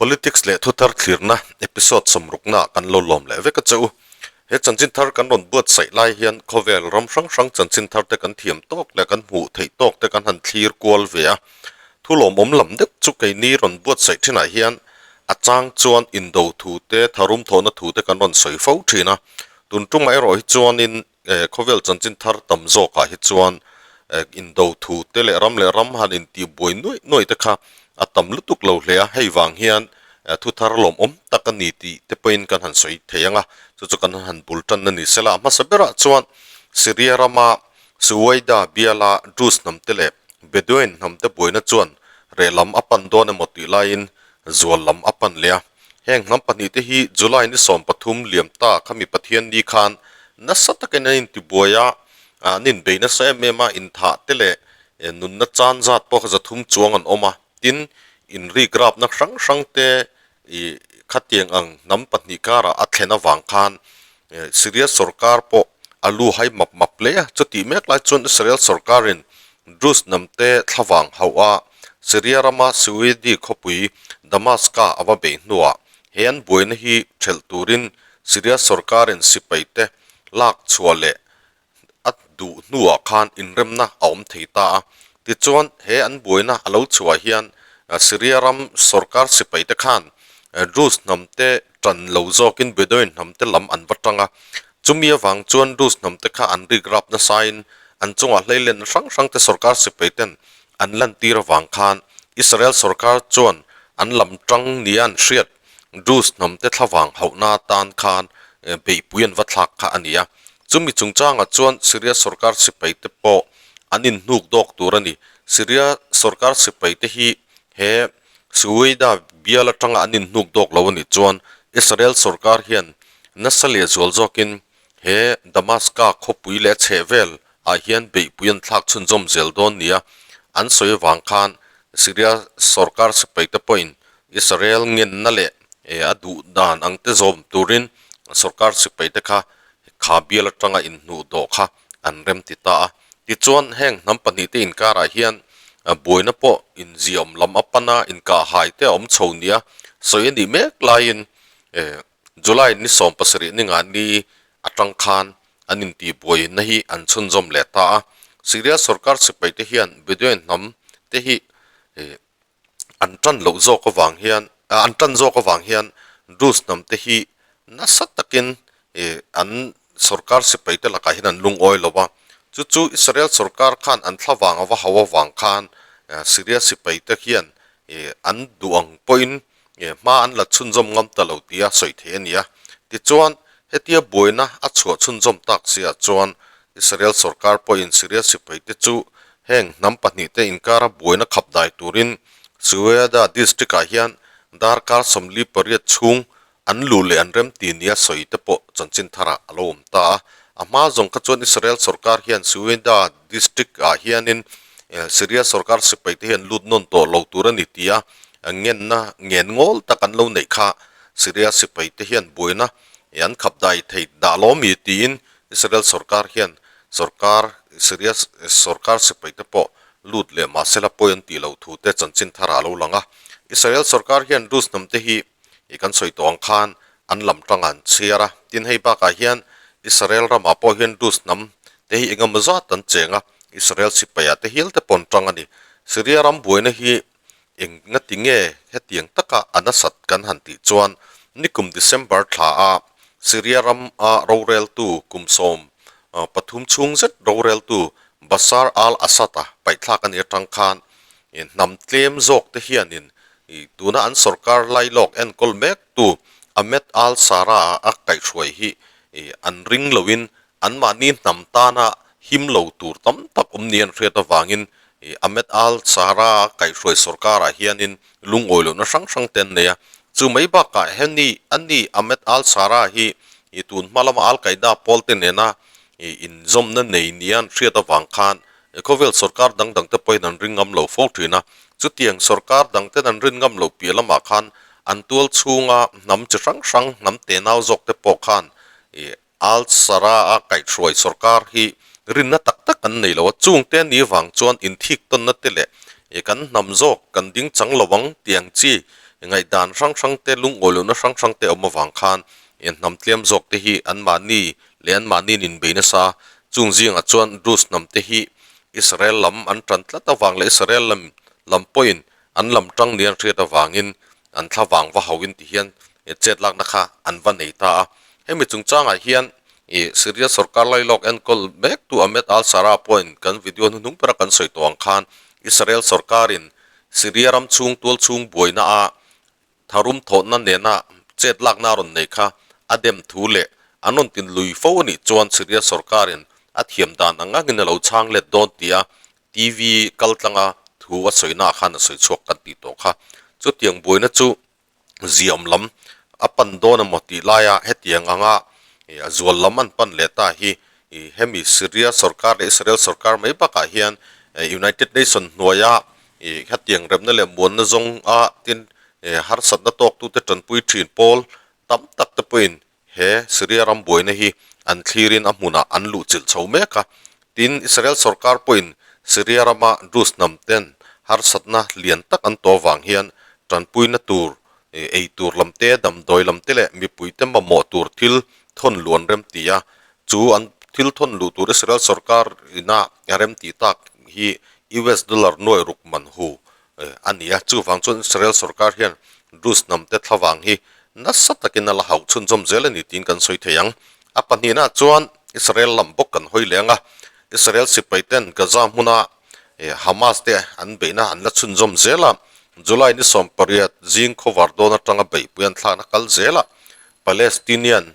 Politics leh thuthar thlirna episode sawmruknaah kan lo lawm leh vek a che u. He chanchin thar kan rawn buatsaih lai hian khawvel ram hrang hrang chanchin thar te kan thiam tawk leh kan hmuh theih tawk te kan han thlir kual ve a. Thu lawmawm lam deuh chu keini rawn buatsaih thinah hian a chang chuan indo thu te, tharum thawhna thu te kan rawn sawi fo thin a. Tun tumah erawh hi chuanin Khawvel chanchin thar tam zawkah hi chuan indo thu te leh ram leh ram han intihbuai nuaih nuaih te kha a tam lutuk lo hle a, hei vang hian thu thar lawmawm tak a ni tih te pawhin kan han sawi thei ang a, chu chu kan han bul tan a ni sela. A hmasa berah chuan Syria rama Suwaida biala Druze hnam te leh Bedouin hnam te buaina chuan rehlam a pan dawn emaw tih laiin zual lam a pan leh a. Heng hnam pahnihte hi July ni 13 liam ta khami Pathian ni khan nasa takin an intibuai a, an inbei nasa em em a, inthah te leh nunna chan zat pawh kha 300 chuang an awm a, tin inrikrapna hrang hrang te ih khatiang ang hnam pahnih karah a thlen avang khan Syria sorkar pawh a lu hai map map hle a, chutih mek lai chuan Israel sorkarin Druze hnamte thlavang hauh a, Syria rama Suwaidi khawpui Damaska a va bei hnuah he an buaina hi thelh turin Syria sorkarin sipaite lak chhuah leh a duh hnuah khan inremna a awm thei ta a. Tichuan, he an buaina a lo chhuah hian Syria ram sorkar sipaite khan Druze hnamte tan lo zawkin Bedouin hnamte lam an va tang a. Chumi avang chuan Druze hnamte kha an rik rap nasain an chungah hleilenna hrang hrangte sorkar sipaiten an lantir avang khan Israel sorkar chuan an lam tang nia an hriat Druze hnamte thlavang hauhna atan khan beihpui an va thlak kha a ni a. Chumi chungchangah chuan Syria sorkar sipaite pawh an inhnuk dawk tur a ni. Syria sorkar sipaite hi he Suwaida bial atanga an inhnuk dawk lo a nih chuan Israel sorkar hian nasa leh zual zawkin he Damaska khawpui leh chhehvel ah hian beihpui an thlak chhunzawm zel dawn nia an sawi avang khan Syria sorkar sipaite pawhin Israel ngenna leh a duh dan ang te zawm turin sorkar sipaite kha kha bial atanga inhnuh dawh kha an rem ti ta a. Tichuan heng hnam pahnihte inkarah hian buaina pawh inziawm lam a pan a, inkahhai te a awm chho nia sawi a nih mek laiin July ni 17 ni nga ni atang khan an intihbuaina hi an chhunzawm leh ta a. Syria sorkar sipaite hian Bedouin hnam te hi an tan loh zawk avang hian an tan zawk avang hian Druze hnam te hi nasa takin an sorkar sipaite lakah hian an lungawi lo a. Chu chu Israel sorkar khan an thlavang a va hau avang khan Syria sipaite hian an duh ang pawhin Nge hma an la chhunzawm ngam ta lo tia sawi theih a ni a. Tichuan, hetia buaina a chhuah chhunzawm tak siah chuan Israel sorkar pawhin Syria sipaite chu heng hnam pahnihte inkara buaina khap dai turin Suwayda district-ah hian darkar 48 chhung an luh leh an rem ti nia sawi te pawh chanchin tharah a lo awm ta a. A hma zawng kha chuan Israel sorkar hian Suwayda district-ah hianin Syria sorkar sipaite hian lut nawn tawh lo tur a ni tia ngenna ngen ngawl tak an lo neih kha Syria sipaite hian buaina an khap dai thei dah lo mi tiin Israel sorkar hian sorkar Syria sorkar sipaite pawh lut leh mahsela pawi an tih loh thu te chanchin tharah a lo lang a. Israel sorkar hian Druze hnamte hi kan sawi tawh ang khan an lam tang an chhiar a, tin hei bakah hian Israel ramah pawh hian Druze hnam te hi engemaw zat an cheng a, Israel sipai ah te hial te pawh an tang a ni. Syria ram buaina hi eng nga ti nge hetiang taka a nasat kan han tih chuan nikum December thla a Syria ram a roreltu kum 13 chhung zet roreltu Bashar al-Assad a paihthlak a nih atang khan hnam tlem zawk te hianin tuna an sorkar lailawk enkawl mek tu Ahmed al-Sharaa a kaihhruai hi an ring loin anmahni hnam tana him lo tur tam tak awm ni an hriat avangin Ahmed al-Sharaa kaihhruai sorkarah hianin lungawi lohna hrang hrang te an nei a. Chu mai bakah heni ani Ahmed al-Sharaa hi tun hma lama Al-Qaeda pawl te nena inzawmna nei nia an hriat avang khan Khawvel sorkar dang dang te pawhin an ring ngam lo fo thin a, chutiang sorkar dang ten an rin ngam lo piah lamah khan an tual chhunga hnam chi hrang hrang, hnam tenau zawk te pawh khan Al Sara a kaihhruai sorkar hi rinna tak tak an nei lo a, chung te ni vang chuan inthik tawnna te leh kan hnam zawk kan ding chang lo ang tiang chi Ngaihdan hrang hrang te, lungawi lohna hrang hrang te awm avang khan hnam tlem zawk te hi anmahni leh anmahni in inbei nasa. Chung zingah chuan Druze hnam te hi Israel lam an tan tlat avang leh Israel lam lam pawhin an lam tang ni an hriat avangin an thlavang va hauhin ti hian chet lakna kha an va nei ta a. Hemi chungchangah hian ih Syria sorkar lailawk enkawl mektu Ahmed al-Sharaa pawhin kan video hnuhnung bera kan sawi tawh ang khan Israel sorkarin Syria ram chhung tual chhung buaina a tharum thawhna nena chet lakna a rawn nei kha a dem thu leh an rawn tin lui fo a nih chuan Syria sorkarin a thiam dan ang angin a lo chhang let dawn tia TV kal tlanga thu a sawina ah khan a sawi chhuak kan tih tawh kha. Chutiang buaina chu ziam lam a pan dawn emaw tih laia hetiang anga a zual lam an pan leh ta hi hemi Syria sorkar leh Israel sorkar mai bakah hian United Nation hnuaia hetiang remna leh muanna zawnga tin harsatna tawktute tanpui thin pawl tam tak te pawhin He Syria ram buaina hi an thlirin a hmunah an luhchilh chho mek a, tin Israel sorkar pawhin Syria rama Druze hnam ten harsatna lian tak an tawh vang hian tanpuina tur, ei tur lam te, damdawi lam te leh mipuite mamawh tur thil thawn luh an rem ti a, chu an thil thawn luh tur Israel sorkar ina a rem tih tak hi US dollar nuai ruk man hu a ni a, chuvang chuan Israel sorkar hian Druze hnamte thlavang hi nasa takin a la hauh chhunzawm zel a ni tiin kan sawi thei ang. A pahnihna chuan Israel lam bawk kan hawi leng a, Israel sipai ten Gaza hmuna Hamas te an beihna an la chhunzawm zel a, July ni 18 zing khawvar dawn atanga beihpui an thlakna kal zel a, Palestinian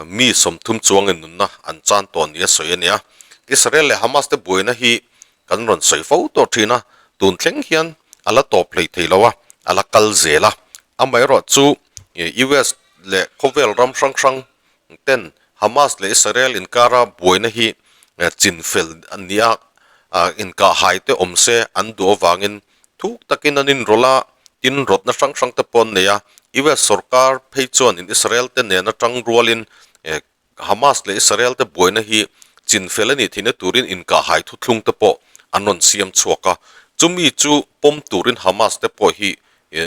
mi 30 chuangin nunna an chan tawh ni a sawi a ni a. Israel leh Hamas te buaina hi Kan rawn sawi fo tawh thin a, tun thleng hian a la tawp hlei thei lo a, a la kal zel a. Amaherawh chu US leh khawvel ram hrang hrang ten Hamas leh Israel inkara buaina hi chin fel a ni a, inkahhai te awm se an duh avangin thuk takin an inrawlh a, tin rawtna hrang hrang te pawh an nei a. US sorkar phei chuan in Israel te nena tang rualin Hamas leh Israel te buaina hi chinfel a nih theihna turin inkahhai thuthlung te pawh an rawn siam chhuak a, chumi chu pawm turin Hamas te pawh hi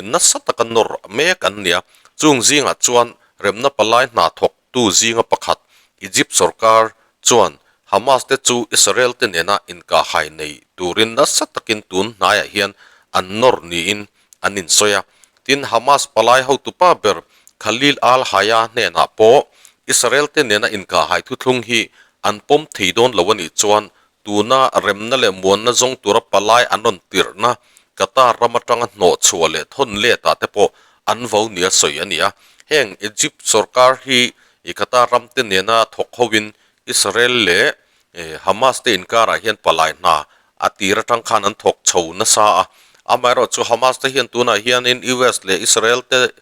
nasa taka nawr mek an ni a, chung zingah chuan remna palai hna thawktu zinga pakhat Egypt sorkar chuan Hamas te chu Israel te nena inkahhai nei turin nasa takin tun hnaiah hian an nawr niin an insawi a. Tin, Hamas palai hotupa ber Khalil al-Hayya hnenah pawh Israel te nena inkahhai thuthlung hi an pawm thei dawn lo a nih chuan tuna remna leh muanna zawng tura palai an rawn tirhna Qatar ram atanga hnawhchhuah leh thawn letah te pawh an vo nia sawi a ni a. Heng Egypt sorkar hi Qatar ram te nena thawk hoin Israel leh Hamas te inkarah hian palai hna a tir atang khan an thawk chho nasa a, amaherawh chu Hamas te hian tunah hianin US leh Israel te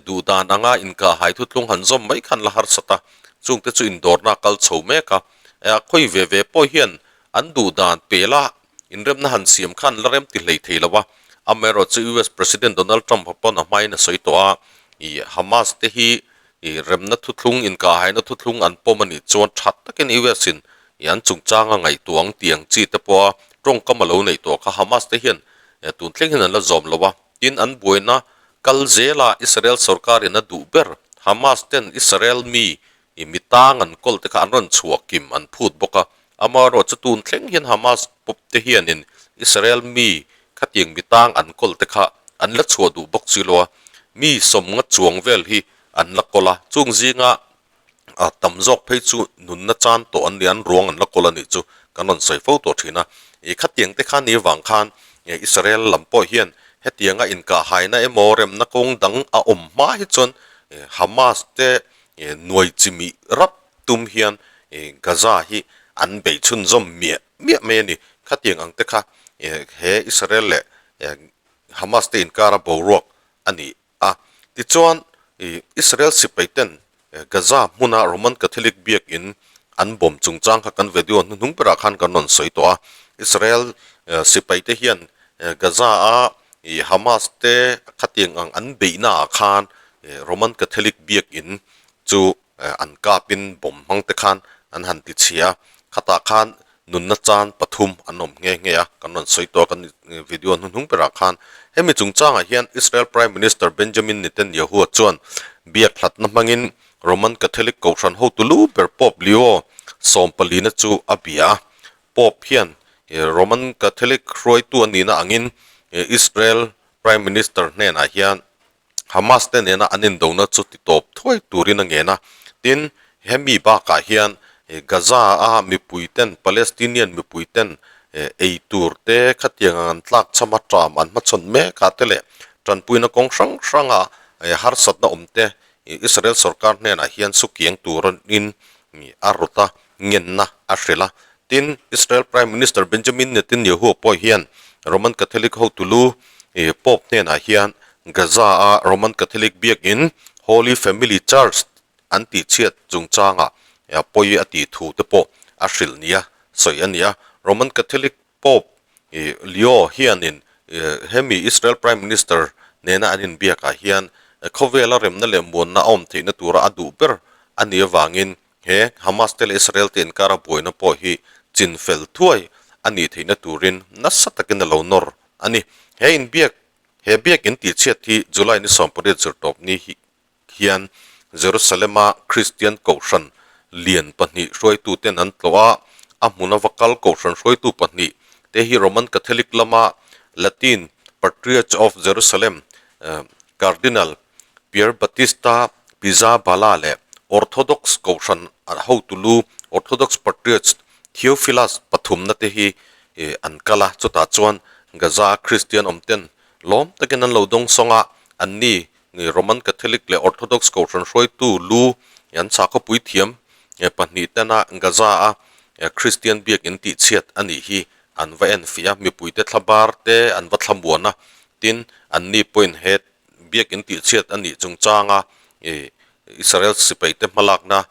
duh dan anga inkahhai thutlung han zawm mai khan la harsat a, chungte chu indawrna a kal chho mek a, a khawi ve ve pawh hian an duh dan pela inremna han siam khan la rem ti hlei thei lo a, amaherawh chu US President Donald Trump a pawn a hmain a sawi tawh a, Hamas te hi remna thuthlung inkahhaina thuthlung an pawm a nih chuan tha takin US in I an chungchanga ngaihtuah ang tih ang chi te pawha tawngkam a lo neih tawh kha Hamas te hian tun thleng hian an la zawm lo a, tin an buaina kal zela Israel sorkar in a duh ber Hamas ten Israel mi i mi tang an kawl te kha an rawn chhuah kim an phut bawk a, amaherawh chu tun thleng hian Hamas pawp te hianin Israel mi khatiang mi tang an kawl te kha an la chhuah duh bawk si lo a, mi 50 chuang vel hi an la kawl a, chung zinga A tam zawk phei chu nunna chan tawh an ni, an ruang an la kawl a nih chu kan rawn sawi fo tawh thin a. I khatiang te kha ni vang khan Israel lam pawh hian hetianga inkahhaina emaw remna kawng dang a awm hma hi chuan Hamas te nuai chimih rap tum hian Gaza hi an bei chhunzawm miah miah mai a ni. Khatiang ang te kha he Israel leh Hamas te inkara boruak a ni a. Tichuan, Israel sipai ten Gaza hmuna Roman Catholic biakin an bawm chungchang kha kan video hnuhnung berah khan kan rawn sawi tawh a. Israel sipai te hian Gaza a Hamas te khatiang ang an beihna ah khan Roman Catholic biakin chu an kapin bomb hmang te khan an han ti chhia a. Khatah khan Nunna chan pathum an awm nghe nghe a, kan rawn sawi tawh a kan video hnuhnung berah khan. Hemi chungchangah hian Israel Prime Minister Benjamin Netanyahu chuan biak hlatna hmangin Roman Catholic Kohhran hotu lu ber Pope Leo sawmpalina chu a bia a. Pope hian Roman Catholic hruaitu a nihna angin Israel Prime Minister hnenah hian Hamas te nena an indona chu ti tawp thuai turin a ngen a. Tin, hemi bakah hian Gaza a mipui ten, Palestinian mipui ten ei tur te khatiang ang an tlak chham a ṭam an hmachhawn mek ah te leh ṭanpuina kawng hrang hranga harsatna awm te Israel sorkar hnenah hian sukiang turin a rawt a, ngenna a hrilh a. Tin, Israel Prime Minister Benjamin Netanyahu pawh hian Roman Catholic hotu lu Pope hnenah hian Gaza-a Roman Catholic biakin Holy Family Church an tihchhiat chungchangah pawi a tih thu te pawh a hrilh nia sawi a ni a. Roman Catholic Pope Leo hianin hemi Israel Prime Minister nena an inbiakah hian khawvela remna leh muanna a awm theihna tura a duh ber a nih avangin He Hamas te leh Israel te inkara buaina pawh hi chin fel thuai a nih theihna turin nasa takin a lo nawr a ni. He inbiak he biak in tihchhiat hi July ni 18 zirtawp ni hian Jerusalem-a Kristian kohhran lian pahnih hruaituten an tlawh a, a hmuna va kal kohhran hruaitu pahnih te hi Roman Catholic lama Latin Patriarch of Jerusalem Cardinal Pierbattista Pizzaballa leh Orthodox Kohhran hotu lu Orthodox Patriarch Theophilus pathumna te hi an kal a, chutah chuan Gaza-a Kristian awmten lawm takin an lo dawng sawng a, anni Roman Catholic leh Orthodox Kohhran hruaitu lu an chhahkhawpui thiam pahnih tena Gaza-a Kristian biakin tihchhiat a nih hi an va enfiah a, mipuite thlabar te an va thlamuan a, tin anni pawhin he biakin tihchhiat a nih chungchanga Israel sipaite hmalakna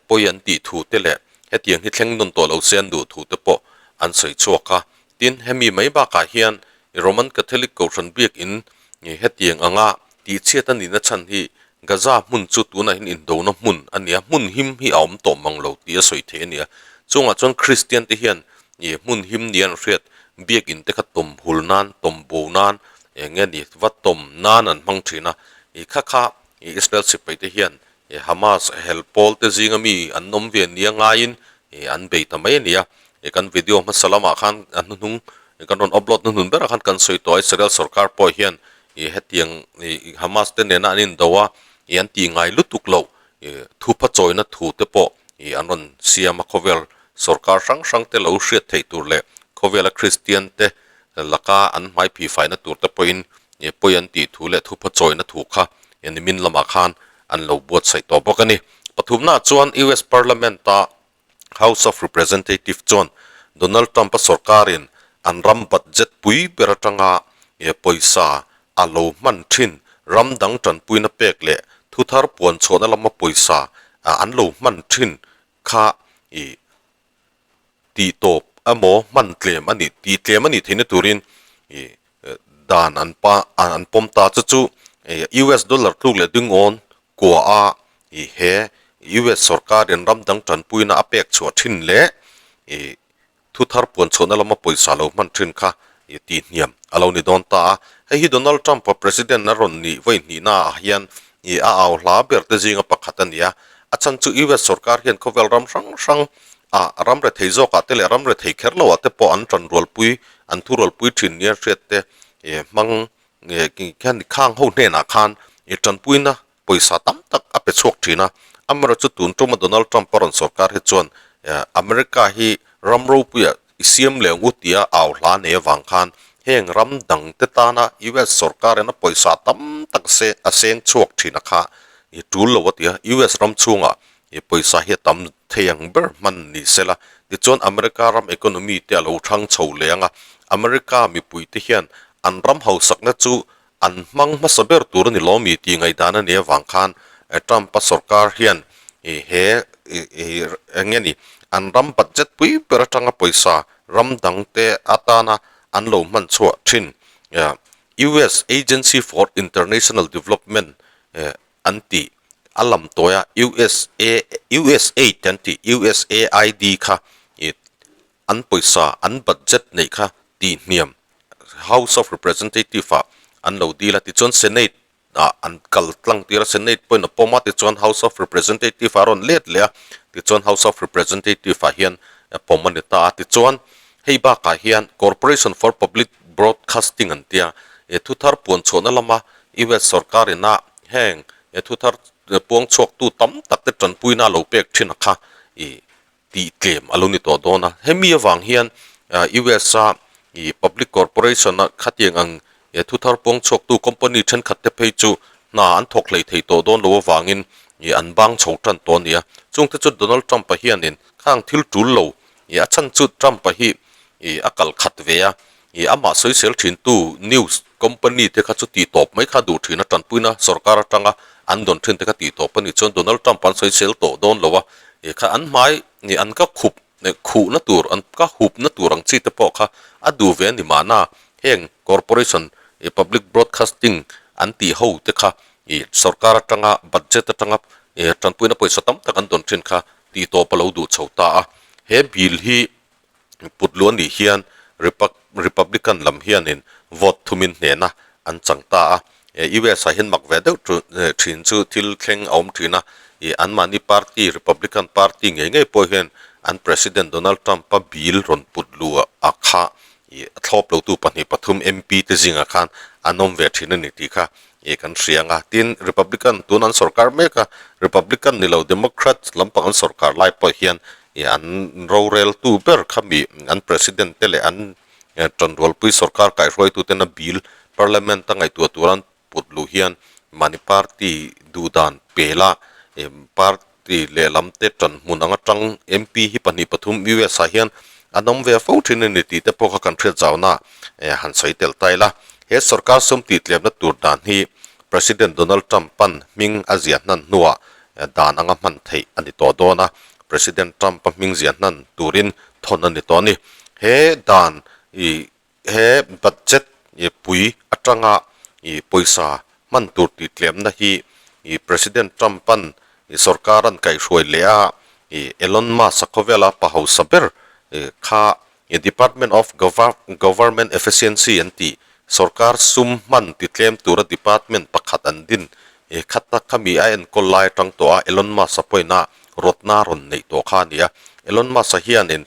pawi an tih thu te leh hetiang hi thleng nawn tawh lo se an duh thu te pawh an sawi chhuak a. Tin, hemi mai bakah hian Roman Catholic Kohhran biakin hetiang anga tihchhiat a nihna chhan hi Gaza hmun chu tunah hian indona hmun a ni a, hmun him hi a awm tawh mang lo tih a sawi theih a ni a. Chungah chuan Kristian te hian hmun him nia an hriat biakin te kha tawm hul nan, tawm bo nan Eng nge ni va tawm nan an hmang thin a, i kha kha i Israel sipai te hian i Hamas hel pawl te zinga mi an awm ve nia ngaiin i an bei ta mai a ni a, i kan video hmasa lamah khan a hnuhnung i kan rawn upload hnuhnun berah khan kan sawi tawh a, Israel sorkar pawh hian i hetiang i Hamas te nena an indo a, i an tih ngai lutuk loh i thupha chawina thu te pawh i an rawn siam a, khawvel sorkar hrang hrang te lo hriat theih tur leh khawvela Kristian te Laka an hmai phih faina tur te pawhin pawi an tih thu leh thupha chawina thu kha nimin lamah khan an lo buatsaih tawh bawk a ni. Pathumnaah chuan US Parliament-a House of Representative chuan Donald Trump-a sorkarin an ram budget pui ber atanga pawisa a lo hman thin ram dang tanpuina pek leh thuthar puan chhuahna lama pawisa an lo hman thin kha tih tawp emaw hman tlem a nih tih tlem a nih theihna turin ih dan an pa an pawm ta chu chu US dollar tluk leh dingawn kua a ih he US sorkarin ram dang tanpuina a pek chhuah thin leh ih thu thar puan chhuahna lama pawisa lo hman thin kha ih tih hniam a lo ni dawn ta a. Hei hi Donald Trump a president a rawn nih vawi hnihna ah hian ih a au hla ber te zinga pakhat a ni a. A chhan chu US sorkar hian khawvel ram hrang hrang a ram rethei zawkah te leh ram rethei kher loah te pawh an tan rualpui, an thu rualpui thin nia hriat te hmang khian khang ho hnenah khan tanpuina pawisa tam tak a pe chhuak thin a. Amaherawhchu tun tuma Donald Trump a rawn sorkar hi chuan America hi ram ropuiah i siam leh ang u tia au hla nei avang khan heng ram dang te tana US sorkarin a pawisa tam tak se a seng chhuak thin a kha i tul lo a ti a. US ram chhungah i pawisa hi a tam thei ang ber hman ni se la, tichuan America ram economy te a lo thang chho leh ang a, America mipui te hian an ram hausakna chu an hmang hmasa ber tur a ni lo mi tih ngaihdan a nih avang khan Trump-a sorkar hian he eng nge ni an ram budget pui ber atanga pawisa ram dang te atana an lo hman chhuah thin US Agency for International Development an tih a lam tawi a USA USAID an tih USAID kha ih an pawisa an budget neih kha tihhniam House of Representative ah an lo dil a, tichuan Senate ah an kal tlang tir a, Senate pawhin a pawm a, tichuan House of Representative ah a rawn let leh a, tichuan House of Representative ah hian pawm a ni ta a, tichuan hei bakah hian Corporation for Public Broadcasting an tia, he thu thar puan chhuahna lama US sorkar ina heng he thu thar puang chhuaktu tam tak te tanpuina a lo pek thin a kha ih tih tlem a lo ni tawh dawn a. Hemi avang hian US a ih public corporation a khatiang ang he thu thar puang chhuaktu company thenkhat te phei chu hna an thawk hlei thei tawh dawn lo avangin ih an bang chho tan tawh a ni a. Chungte chu Donald Trump-a hianin khang thil tul lo ih a chhan chu Trump-a hi ih a kal khat ve a, ih amah sawisel thintu news company te kha chu tih tawp mai kha duh thin a, tanpuina sorkar atanga an dawn thin te kha tih tawp a nih chuan Donald Trump an sawisel tawh dawn lo a, ih kha an hmai ih an ka khup khuhna tur an ka hupna tur ang chi te pawh kha a duh ve a ni mahna heng corporation ih public broadcasting an tih ho te kha ih sorkar atanga budget atanga ih tanpuina pawisa tam tak an dawn thin kha tih tawp a lo duh chho ta a, he bill hi put luh a nih hian Republican lam hianin vote thumin hnehna an chang ta a, US ah hian mak ve deuh thin chu thil thleng a awm thin a, ih anmahni party Republican party ngei ngei pawh hian an President Donald Trump-a bill rawn put luh a kha ih a thlawp lotu pahnih pathum MP te zingah khan an awm ve thin a ni tih kha ih kan hria ang a, tin Republican tun an sorkar mek a, Republican ni lo Democrat lampang an sorkar lai pawh hian ih an roreltu ber kha mi an President te leh an tanrualpui sorkar kaihruaitu tena bill Parliament a ngaihtuah tur an put luh hian mahni party duhdan pela ih party lehlam te tan hmun anga tang MP hi pahnih pathum US ah hian an awm ve fo thin a ni tih te pawh kha kan hriat zauna han sawi tel ta ila. He sorkar sum tih tlemna tur dan hi President Donald Trump pan hming a ziah hnan hnuah dan anga hman theih a ni tawh dawn a, President Trump a hming ziah hnan turin thawn a ni tawh a ni. He dan ih he budget ih pui atanga ih pawisa hman tur tih tlemna hi ih President Trump an ih sorkar an kaihhruai leh a, ih Elon Musk a khawvela pa hausa ber ih kha I Department of Government Efficiency an tih, sorkar sum hman ti tlem tura department pakhat an din i khat tak kha mi a enkawl lai atang tawh a, Elon Musk-a pawina rawtna rawn neih tawh kha a ni a. Elon Musk-a hianin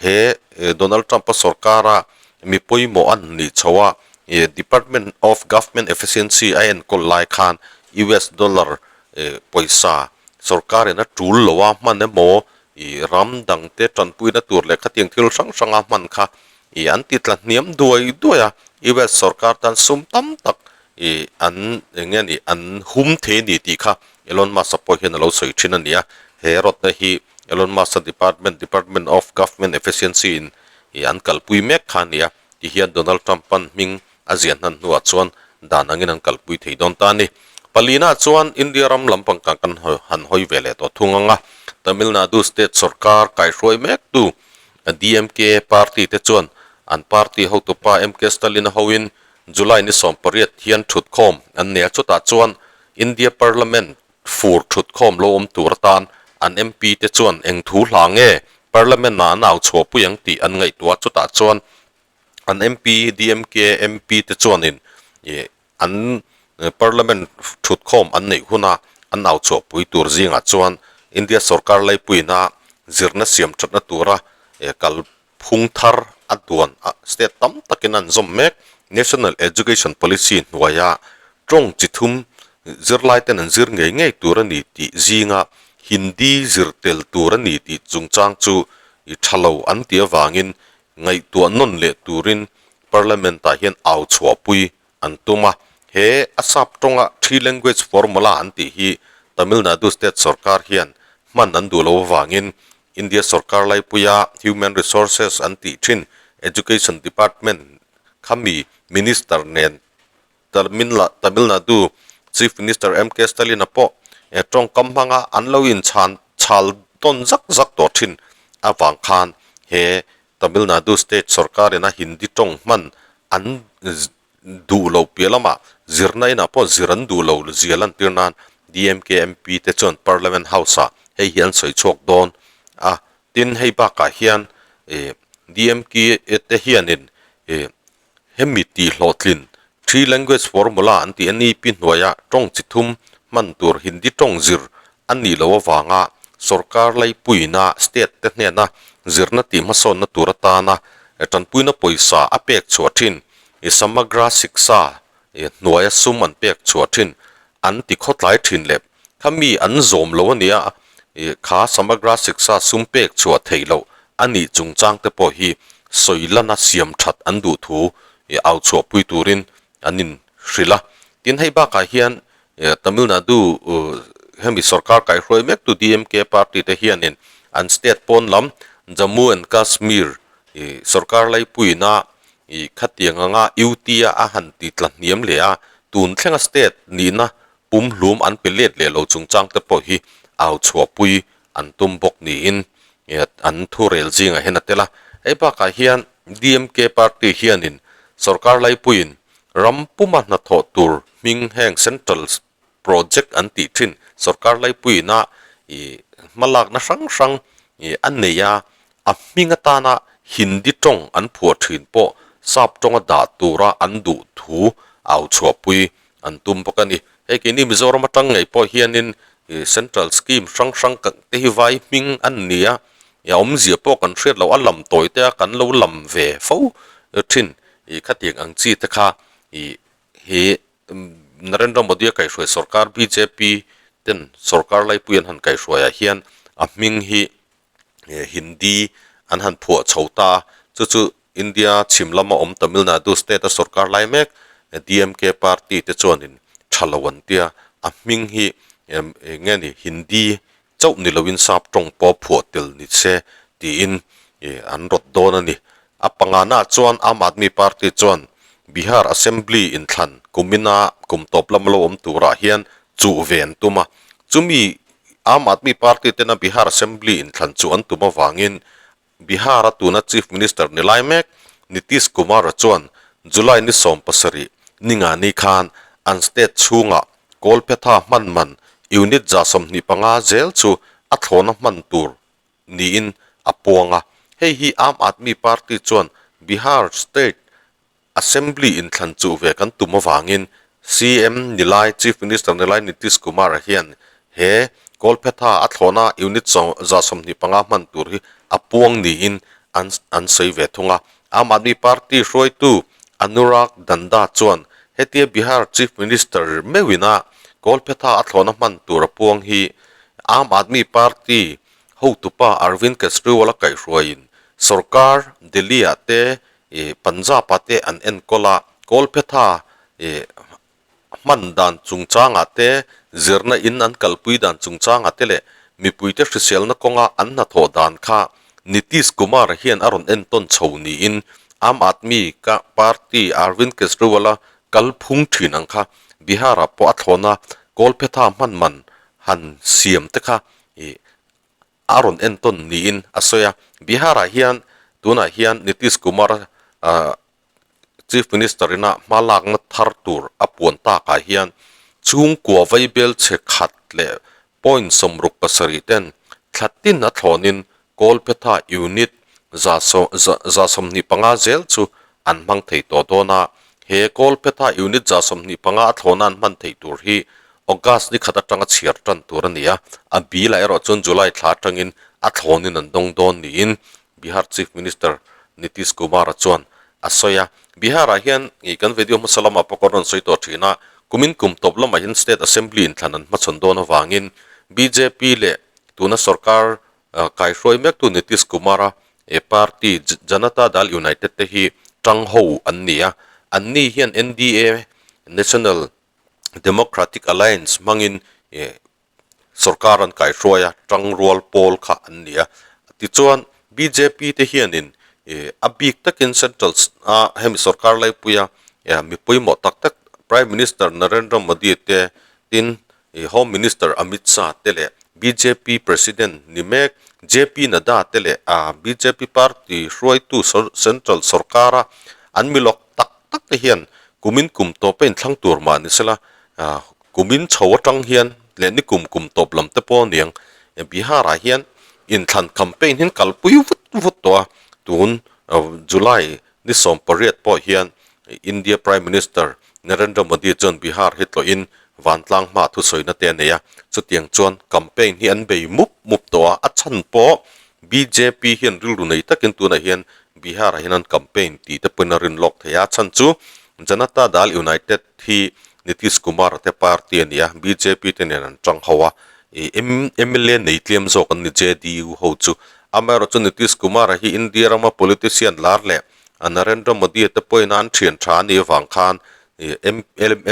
he Donald Trump-a sorkara mi pawimawh an nih chho a, Department of Government Efficiency a enkawl lai khan US dollar pawisa sorkarin a tul lo a hman emaw I ram dangte tanpuina tur leh khatiang thil hrang hranga hman kha i an ti tla hniam duai duai a, US sorkar tan sum tam tak i an eng nge ni an hum thei a ni tih kha Elon Musk-a pawh hian a lo sawi thin a ni a, he rawtna hi Elon Musk-a department Department of Government Efficiency in i an kalpui mek kha a ni a, ti hian Donald Trump-a'n hming A ziah hnan hnuah chuan dan angin an kalpui thei dawn ta a ni. Palina chuan India ram lampang kan kan han hawi ve leh tawh thung ang a, Tamil Nadu state sorkar kaihruai mektu DMK party te chuan an party hotupa MK Stalin a hoin July ni 18 hian thutkhawm an nei a, chutah chuan India Parliament fur thutkhawm lo awm tur atan an MP te chuan eng thu hla nge Parliament ah an au chhuahpui ang tih an ngaihtuah a, chutah chuan An MP, DMK MP te chuanin ih an Parliament thutkhawm an neih huna an au chhuahpui tur zingah chuan India sorkar laipuina zirna siam thatna tura kal phung thar a duan a state tam takin an zawm mek. National Education Policy hnuaia tawng chi thum zirlai ten an zir ngei ngei tur a ni tih zinga Hindi zir tel tur a ni tih chungchang chu ih tha lo an tih avangin Ngaihtuah nawn leh turin Parliament-ah hian au chhuahpui an tum a. He a sap tawnga Three Language Formula an tih hi Tamil Nadu State sorkar hian hman an duh lo avangin India sorkar laipuia Human Resources an tih thin Education Department khami Minister nen Tamil Nadu Chief Minister MK Stalin-a pawh tawngkam hmanga an lo inchhan chhal tawn zak zak tawh thin avang khan he Tamil Nadu State sorkarin a Hindi tawng hman an duh lo piah lamah zirna inah pawh zir an duh lo zia lantir nan DMK MP te chuan Parliament House-ah hei hi an sawi chhuak dawn a. Tin, hei bakah hian DMK te hianin hemi tihhlawhtlin Three Language Formula an tih NEP hnuaia tawng chi thum hman tur Hindi tawng zir a nih loh avanga sorkar laipuina state te hnena zirna tih hmasawnna tur atana tanpuina pawisa a pek chhuah thin i Samagra Shiksha hnuaia sum an pek chhuah thin an ti khawtlai thin leh khami an zawm lo a nia kha Samagra Shiksha sum pek chhuah theih loh a nih chungchang te pawh hi sawi lana siam that an duh thu au chhuahpui turin an in hrilh a. Tin hei bakah hian Tamil Nadu hemi sorkar kaihruai mek tu DMK party te hianin an state pawn lam Jammu and Kashmir sorkar laipuina khatiang anga UT a a han ti tla hniam leh a, tun thlenga state nihna pumhlum an pe let leh lo chungchang te pawh hi au chhuahpui an tum bawk niin an thurel zingah hian a tel a. Hei bakah hian DMK party hianin sorkar laipuiin ram puma hnathawh tur hming heng central project an tih thin sorkar laipuiina ih hmalakna hrang hrang ih a nei a, a hming atana Hindi tawng an phuah thin pawh sap tawnga dah tura an duh thu au chhuahpui an tum bawk a ni. Hei keini Mizoram atang ngei pawh hianin ih central scheme hrang hrang te hi vai hming an ni a, ih a awmzia pawh kan hriat loh a lam tawi te a kan lo lam ve fo thin ih khatiang ang chi te kha ih he Narendra Modi a kaihhruai sorkar bjp ten sorkar laipui an han kaihhruaiah hian a hming hi Hindi an han phuah chho ta a, chu chu India chhim lama awm Tamil Nadu state a sorkar lai mek DMK party te chuanin tha lo an tia, a hming hi eng nge ni Hindi chauh ni loin sap tawng pawh phuah tel ni se tiin an rawt dawn a ni. A pangana chuan Aam Aadmi Party chuan Bihar Assembly inthlan kumina kum tawp lama lo awm turah hian chuh ve an tum a, chumi Aam Aadmi Party tena Bihar Assembly inthlan chu an tum avangin Bihar-a tuna Chief Minister ni lai mek Nitish Kumar-a chuan July ni 70 ningani khan an state chhungah Kawlphetha hman man unit 25 zel chu a thlawna hman tur niin a puang a. Hei hi Aam Aadmi Party chuan Bihar state Assembly inthlan chuh ve kan tum avangin CM ni lai Chief Minister ni lai Nitish Kumar-a hian he Kawlphetha a thlawhna unit 25 hman tur hi a puang niin an an sawi ve thung a. Aam Aadmi Party hruaitu Anurag Danda chuan hetia Bihar Chief Minister meuhina Kawlphetha a thlawhna hman tur a puang hi Aam Aadmi Party hotupa Arvind Kejriwal-a kaihhruaiin sorkar Delhi-ah te Ih Punjab ah te an enkawl a, Kawlphetha ih hman dan chungchangah te, zirna in an kalpui dan chungchangah te leh mipuite hriselna kawnga an hnathawh dan kha Nitish Kumar hian a rawn entawn chho niin Aam Aadmi ka party Arvind Kejriwal-a kalphung thin ang kha Bihar-ah pawh a thlawna Kawlphetha hman man han siam te kha ih a rawn entawn niin a sawi a. Bihar-ah hian tunah hian Nitish Kumar Chief Minister ina hma lakna thar tur a puan takah hian chhungkua vaibel chhe khat leh point 67 ten thla tin a thlawnin Kawlphetha unit 125 zel chu an hmang thei tawh dawn a. He Kawlphetha unit 125 a thlawna an hman theih tur hi August ni khat atanga chhiar tan tur a ni a, a bill ah erawh chuan July thla atangin a thlawnin an dawng dawn niin Bihar Chief Minister Nitish Kumar-a chuan a sawi a. Bihar-ah hian ih kan video hmasa lamah pawh kan rawn sawi tawh thin a, kumin kum tawp lamah hian State Assembly inthlan an hmachhawn dawn avangin bjp leh tuna sorkar kaihruai mektu Nitish Kumar-a party Janata Dal United te hi tang ho an ni a, anni hian NDA, National Democratic Alliance hmangin ih sorkar an kaihruai a, tangrual pawl kha an ni a. Tichuan bjp te hianin ih a bik takin central a hemi sorkar laipuia ih mi pawimawh tak tak Prime Minister Narendra Modi te tin ih Home Minister Amit Shah te leh bjp President ni mek JP Nadda te leh ah bjp party hruaitu central sorkara an mi lawk tak tak te hian kumin kum tawp a inthlang tur mah ni sela, kumin chho atang hian leh ni kum kum tawp lam te pawh aniang Bihar ah hian inthlan campaign hian kalpui vut vut tawh a, tun. July ni 18 pawh hian India Prime Minister Narendra Modi chuan Bihar hi tlawhin vantlang hma thusawina te a nei a, chutiang chuan campaign hi an bei mup mup tawh a, a chhan pawh bjp hian rilru nei takin tunah hian Bihar ah hian an campaign tih te pawhin a rin lawk thei a, a chhan chu Janata Dal United hi Nitish Kumar te party a ni a, bjp te nen an tang ho a, ih mla nei tlem zawk an ni JDU ho chu. Amaherawhchu Nitish Kumar-a hi India rama politician lar leh Narendra Modi-a te pawhin an thian tha a nih avang khan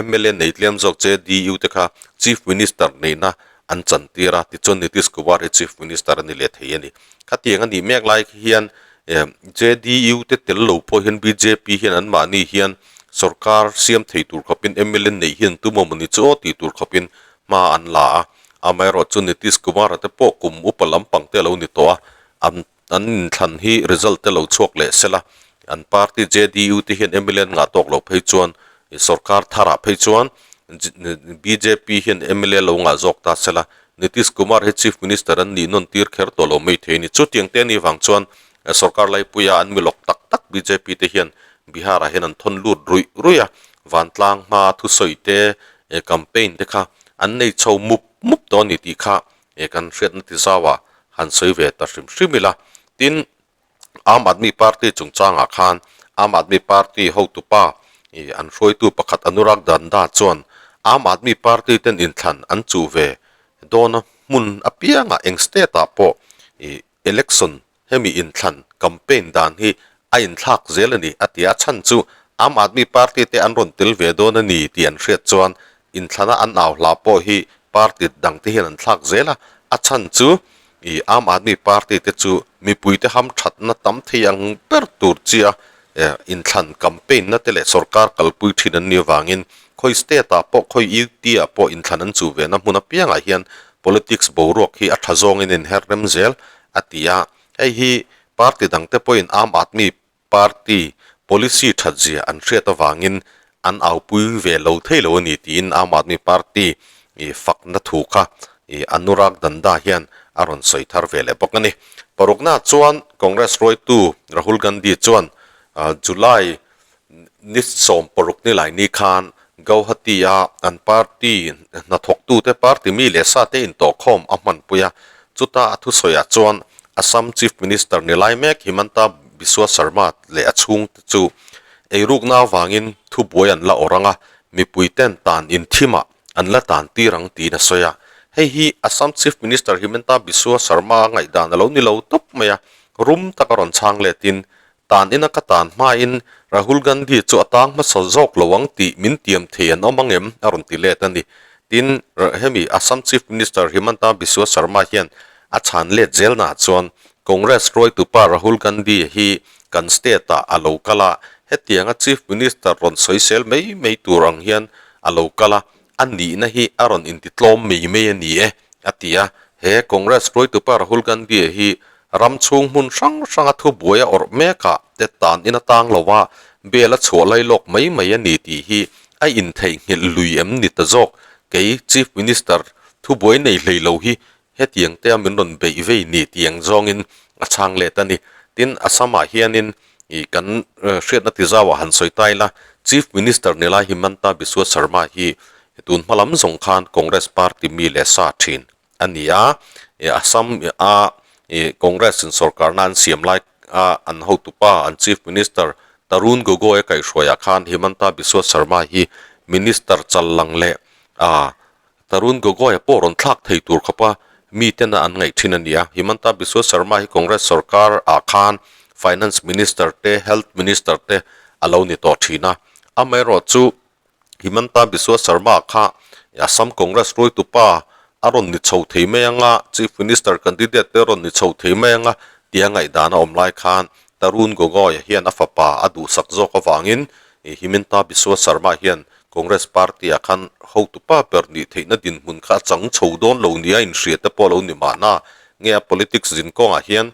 mla nei tlem zawk JDU te kha Chief Minister nihna an chantir a, tichuan Nitish Kumar hi Chief Minister a ni leh thei a ni. Khatiang a nih mek lai hian JDU te tel lo pawh hian bjp hian anmahni hian sorkar siam thei tur khawpin mla neih hian tum awm a ni chu aw tih tur khawpin hma an la a, amaherawhchu Nitish Kumar-a te pawh kum upa lampang te a lo ni tawh a, an an inthlan hi result te lo chhuak leh sela, an party JDU te hian mla an ngah tawk loh phei chuan sorkar tharah phei chuan bjp hian mla lo ngah zawk ta sela, Nitish Kumar hi Chief Minister an nih nawn tir kher tawh lo mai thei a ni. Chutiang te a nih vang chuan sorkar laipuia an milawk tak tak bjp te hian Bihar-ah hian an thawn lut ruih ruih a, vantlang hma thusawi te e campaign te kha an nei chho mup mup tawh a ni tih kha e kan hriatna ti zauah han sawi ve ta hrim hrim ila. Tin, Aam Aadmi Party chungchangah khan Aam Aadmi Party hotupa i an hruaitu pakhat Anurag Danda chuan Aam Aadmi Party ten inthlan an chuh ve dawna hmun apiangah eng state ah pawh i election Hemi inthlan campaign dan hi a inthlak zel a ni a ti a, chhan chu Aam Aadmi Party te an rawn tel ve dawn a ni tih an hriat chuan inthlana an au hla pawh hi party dang te hian an thlak zel a, a chhan chu ih Aam Aadmi Party te chu mipui te ham thatna tam thei ang ber tur chia inthlan campaign na te leh sorkar kalpui thin an nih avangin khawi state ah pawh khawi UT ah pawh inthlan an chuh ve na hmun apiangah hian politics boruak hi a tha zawngin a inher rem zel a ti a, hei hi party dangte pawhin Aam Aadmi Party policy thatzia an hriat avangin an aupui ve lo thei lo a ni tiin Aam Aadmi Party fakna thu kha Anurag Danda hian a rawn sawi thar ve leh bawk a ni. Parukna chuan Congress hruaitu Rahul Gandhi chuan July Ni 16 ni lai ni khan Gauhati-a an party hnathawktute party mi leh sate intawhkhawm a hmanpui a. Chuta a thusawiah chuan Assam Chief Minister ni lai mek Himanta Biswa Sarma leh a chhungte chu eirukna avangin thubuai an la awrh ang a, mipuiten tan inthimah an la tan tir ang tiin a sawi a. Hei hi Assam Chief Minister Himanta Biswa Sarma ngaihdan a lo ni lo tawp mai a, rum taka rawn chhang letin Tan ina ka tan hmain Rahul Gandhi chu a tang hmasa zawk lo ang tih min tiam thei an awm ang em? a rawn ti let a ni. Tin, hemi Assam Chief Minister Himanta Biswa Sarma hian a chhan let zelnaah chuan Congress hruaitupa Rahul Gandhi hi kan state-ah a lo kal a, hetianga Chief Minister rawn sawisel mai mai tur ang hian a lo kal a, a nihna hi a rawn intitlawm mai mai a ni e, a ti a. He Congress hruaitupa Rahul Gandhi hi Ram chhung hmun hrang hranga thubuai a awrh mekah te tan in a tang lo a, bel a chhuah lai lawk mai mai a ni tih hi a intheihnghilh lui em ni ta zawk? Kei Chief Minister thubuai nei hlei lo hi hetiang te a min rawn beih vei ni tih ang zawngin a chhang let a ni. Tin, Assam-ah hianin ih kan hriatna ti zauah han sawi ta ila, Chief Minister ni lai Himanta Biswa Sarma hi tun hma lam zawng khan Congress party mi leh sa thin a ni a, Assam a Congress in sorkarna an siam lai a an hotupa an Chief Minister Tarun Gogoi a kaihhruaiah khan Himanta Biswa Sarma hi Minister chal lang leh a Tarun Gogoi a pawh rawn thlak thei tur khawpa mitena an ngaih thin a ni a. Himanta Biswa Sarma hi Congress sorkar ah khan Finance Minister te Health Minister te a lo ni tawh thin a, amaherawhchu Himanta Biswa Sarma kha Assam Congress hruaitupa a rawn ni chho thei mai anga, Chief Minister candidate te rawn ni chho thei mai anga tia ngaihdan a awm lai khan Tarun Gogoi hian a fapa a duhsak zawk avangin Himanta Biswa Sarma hian Congress party ah khan hotupa ber nih theihna dinhmun kha a chang chho dawn lo nia inhria te pawh a lo ni mahna nge a politics zinkawngah hian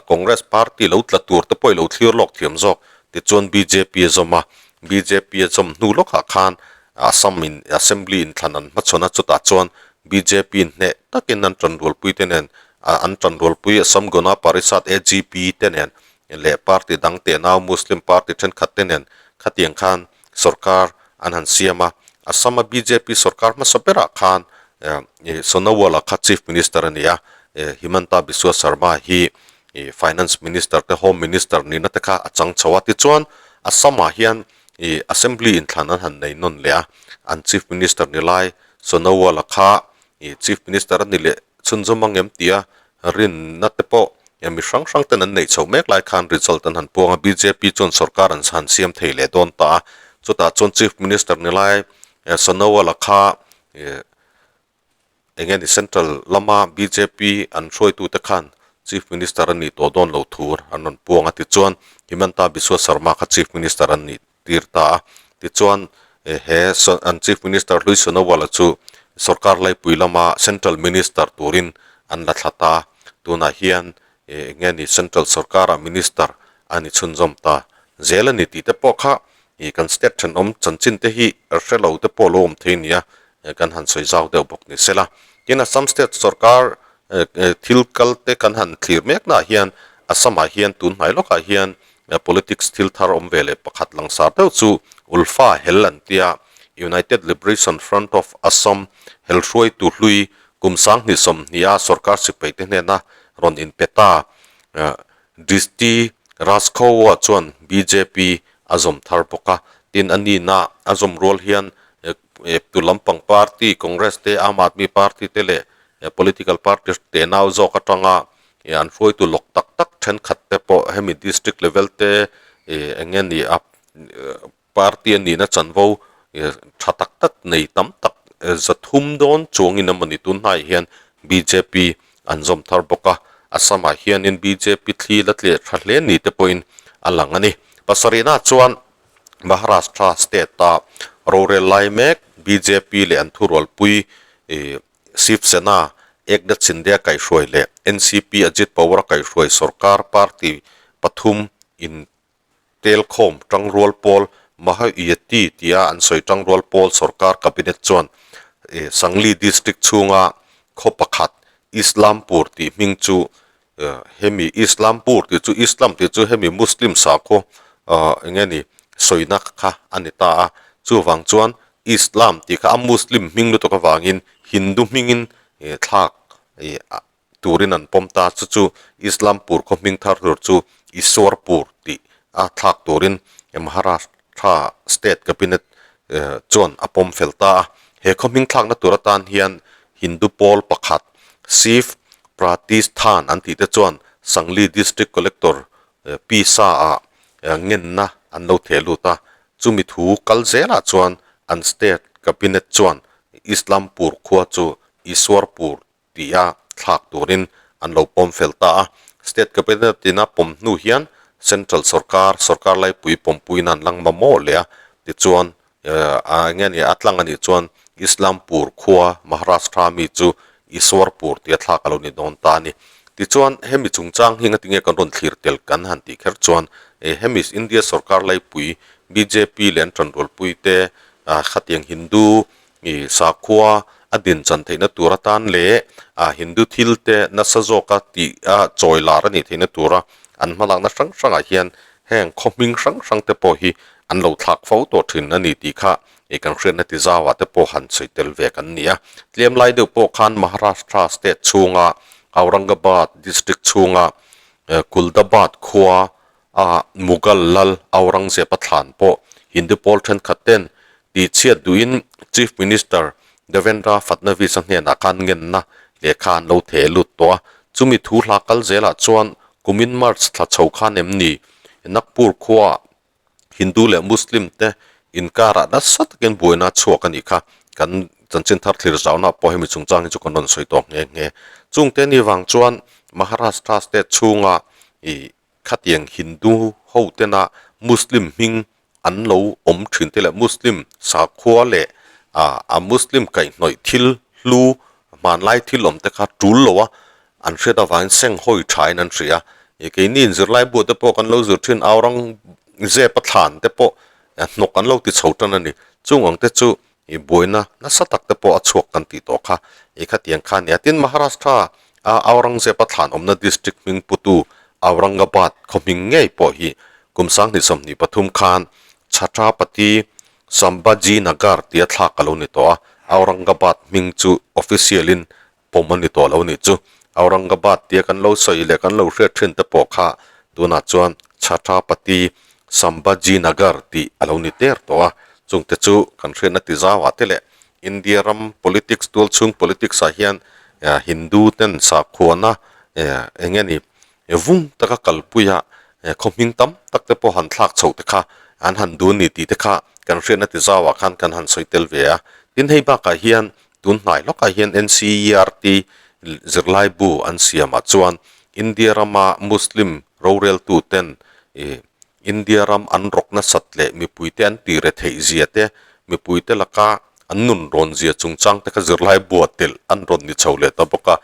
Congress party lo tla tur te pawh i lo thlir lawk thiam zawk tichuan bjp a zawm a. Bjp a zawm hnu lawkah khan Assam in Assembly inthlan an hmachhawn a, chutah chuan bjp hneh takin an tanrualpui te nen an tanrualpui Assam Gana Parishad, AGP, te nen leh party dang tenau Muslim party thenkhat te nen khatiang khan sorkar an han siam a. Assam-a bjp sorkar hmasa berah khan Sonowal-a kha Chief Minister a ni a, Himanta Biswa Sarma hi Finance Minister te Home Minister nihna te kha a chang chho a. Tichuan Assam-ah hian Assembly inthlan an han nei nawn leh a, an Chief Minister ni lai Sonowal-a kha Chief Minister a ni leh chhunzawm ang em tia rinna te pawh mi hrang hrang ten an neih chhoh mek lai khan result an han puang a, bjp chuan sorkar an han siam thei leh dawn ta a, chutah chuan Chief Minister ni lai Sonowal-a kha eng nge ni Central lama bjp an hruaitute khan Chief Minister a nih tawh dawn lo thur an rawn puang a, tichuan Himanta Biswa Sarma kha Chief Minister a nih tir ta a. Tichuan, he an Chief Minister hlui Sonowal-a chu sorkar laipui lama Central Minister turin an la thla ta. Tunah hian eng nge ni Central sorkara Minister a ni chhunzawm ta zel a ni tih te pawh kha kan state thenawm chanchin te hi hre lo te pawh lo awm thei nia kan han sawi zau deuh bawk ni sela. Tin, Assam state sorkar thil kal te kan han thlir meknaah hian Assam-ah hian tun hnai lawkah hian Politics thil thar awm ve leh pakhat langsar deuh chu Ulfa hel an tia, United Liberation Front of Assam hel hruaitu hlui kum 20 sawmhnih a sorkar sipaite hnena rawn inpe ta Drishti Rajkhowa chuan bjp a zawm thar bawk a. Tin, a nihna a zawm rual hian tu lampang party, Congress te, Aam Aadmi Party te leh political party tenau zawk atanga Ih an hruaitu lawk tak tak thenkhat te pawh hemi district level te ih eng nge ni a party a nihna chanvo ih tha tak tak nei tam tak 300 dawn chuangin emawni tun hnaiah hian bjp an zawm thar bawk a, Assam ah hianin bjp thli la tleh tha hle ni te pawhin a lang a ni. Pasarihna chuan Maharashtra state a rorel lai mek bjp leh an thurualpui ih Shiv Sena, Eknath Shinde-a kaihhruai leh NCP Ajit Pawar-a kaihhruai sorkar party pathum in telkhawm tangrual pawl Mahayuti tia an sawi tangrual pawl sorkar cabinet chuan Sangli district chhunga khaw pakhat Islampur tih hming chu hemi Islampur tih chu Islam tih chu hemi Muslim sakhaw eng nge ni sawina kha a ni ta a, chuvang chuan Islam tih kha a Muslim hming lutuk avangin Hindu hmingin thlak turin an pawm ta, chu chu Islampur khaw hming thar tur chu Iswarpur tih a thlak turin Maharashtra State Cabinet chuan a pawm fel ta a. He khaw hming thlakna tur atan hian Hindu pawl pakhat Shiv Pratishthan an tih te chuan Sangli District Collector Pi Sa-ah ngenna an lo theh lut a, Chumi thu kal zelah chuan an state cabinet chuan Islampur khua chu Iswarpur tia thlak turin an lo pawm fel ta a. State cabinet ina pawm hnu hian central sorkar, sorkar laipui pawmpuiin an lang mamawh leh a, tichuan eng nge ni a tlang a nih chuan Islampur khua Maharashtra mi chu Iswarpur tia thlak a lo ni dawn ta a ni. Tichuan hemi chungchang hi ngatinge kan rawn thlir tel kan han tih kher chuan hemi India sorkar laipui bjp leh an tanrualpui te khatiang Hindu sakhua a din chan theihna tur atan leh Hindu thil te nasa zawka tih a chawi lar a nih theihna tura an hmalakna hrang hrangah hian heng khaw hming hrang hrang te pawh hi an lo thlak fo tawh thin a ni tih kha Ih kan hriatna ti zauah te pawh han sawi tel ve kan ni a. Tlem lai deuh pawh khan Maharashtra state chhunga Aurangabad district chhunga Kuldabad khua a Mughal lal Aurangzeb a thlan pawh Hindu pawl thenkhat ten tihchhiat duhin Chief Minister Devendra Fadnavis a hnenah khan ngenna lehkha an lo theh lut tawh a. Chumi thu hla kal zelah chuan kumin March thla chho khan em ni Nagpur khua Hindu leh Muslim te inkarah nasa takin buaina chhuak a nih kha. Kan chanchin thar thlir zauna pawh hemi chungchang hi chu kan rawn sawi tawh nghe nghe. Chungte ni vang chuan Maharashtra state chhunga ih khatiang Hindu ho tena Muslim hming an lo awm thin te leh Muslim sakhua leh ah a Muslim kaihhnawih thil hlu hmanlai thil awm te kha tul lo a an hriat avangin senghawi thain an hria. Ih keini in zirlai bu te pawh kan lo zir thin Aurangzeb a thlan te pawh hnawk an lo ti chho tan a ni. Chung ang te chu ih buaina nasa tak te pawh a chhuak kan tih tawh kha ih khatiang kha a ni a. Tin Maharashtra a Aurangzeb a thlan awmna district hming putu Aurangabad khaw hming ngei pawh hi kum 2023 khan Chhatrapati Sambhajinagar tia thlak a lo ni tawh a, Aurangabad hming chu official-in pawm a ni tawh lo nih chu. Aurangabad tia kan lo sawi leh kan lo hriat thin te pawh kha tunah chuan Chhatrapati Sambhajinagar tih a lo ni der tawh a, chungte chu kan hriatna ti zauah te leh India ram politics tual chhung politics ah hian Hindu ten sakhuana eng nge ni vung taka kalpuia khaw hming tam tak te pawh han thlak chhoh te kha an han dun ni tih te kha kan hriatna ti zauah khan kan han sawi tel ve a. Tin hei bakah hian tun hnai lawkah hian NCERT zirlai bu an siamah chuan India rama Muslim roreltu ten India ram an rawk nasat leh mipuite an ti re theih zia te, mipuite laka an nun rawn zia chungchang te kha zirlai bua telh an rawn ni chho leh ta bawk a.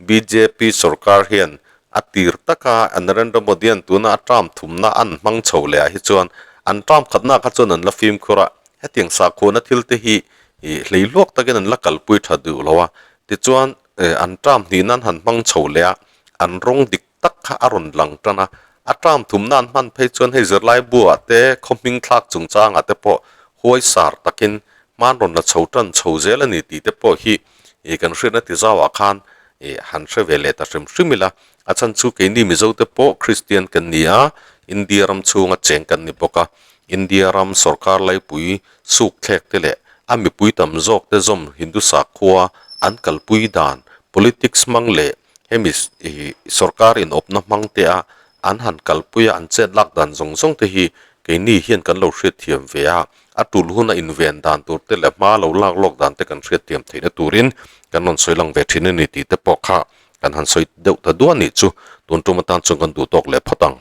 Bjp sorkar hian a tir taka Narendra Modi-a'n tuna a term thumna an hmang chho leh ah hi chuan an term khatna kha chuan an la fimkhur a, hetiang sakhuana thil te hi hlei luak takin an la kalpui tha duh lo a. Tichuan an term hnihna an han hmang chho leh a, an rawng dik tak kha a rawn lang tan a, a term thumna an hman phei chuan hei zirlai buah te khaw hming thlak chungchangah te pawh huai sar takin hman rawn la chho tan chho zel a ni tih te pawh hi ih kan hriatna ti zauah khan ih han hre ve leh ta hrim hrim ila, a chhan chu keini Mizo te pawh Kristian kan ni a, India ram chhunga cheng kan ni bawk a, India ram sorkar laipui suk thlek te leh a mipui tam zawk te zawm Hindu sakhua an kalpui dan politics hmang leh Hemi ih sorkar inawpna hmang te a an han kalpui a an chet lak dan zawng zawng te hi keini hian kan lo hriatthiam ve a, a tul huna inven dan tur te leh hma lo lak lawk dan te kan hriatthiam theihna turin kan rawn sawi lang ve thin a ni tih te pawh kha kan han sawi deuh ta duah nih chu tun tum atan chuan kan duh tawk leh phawt ang.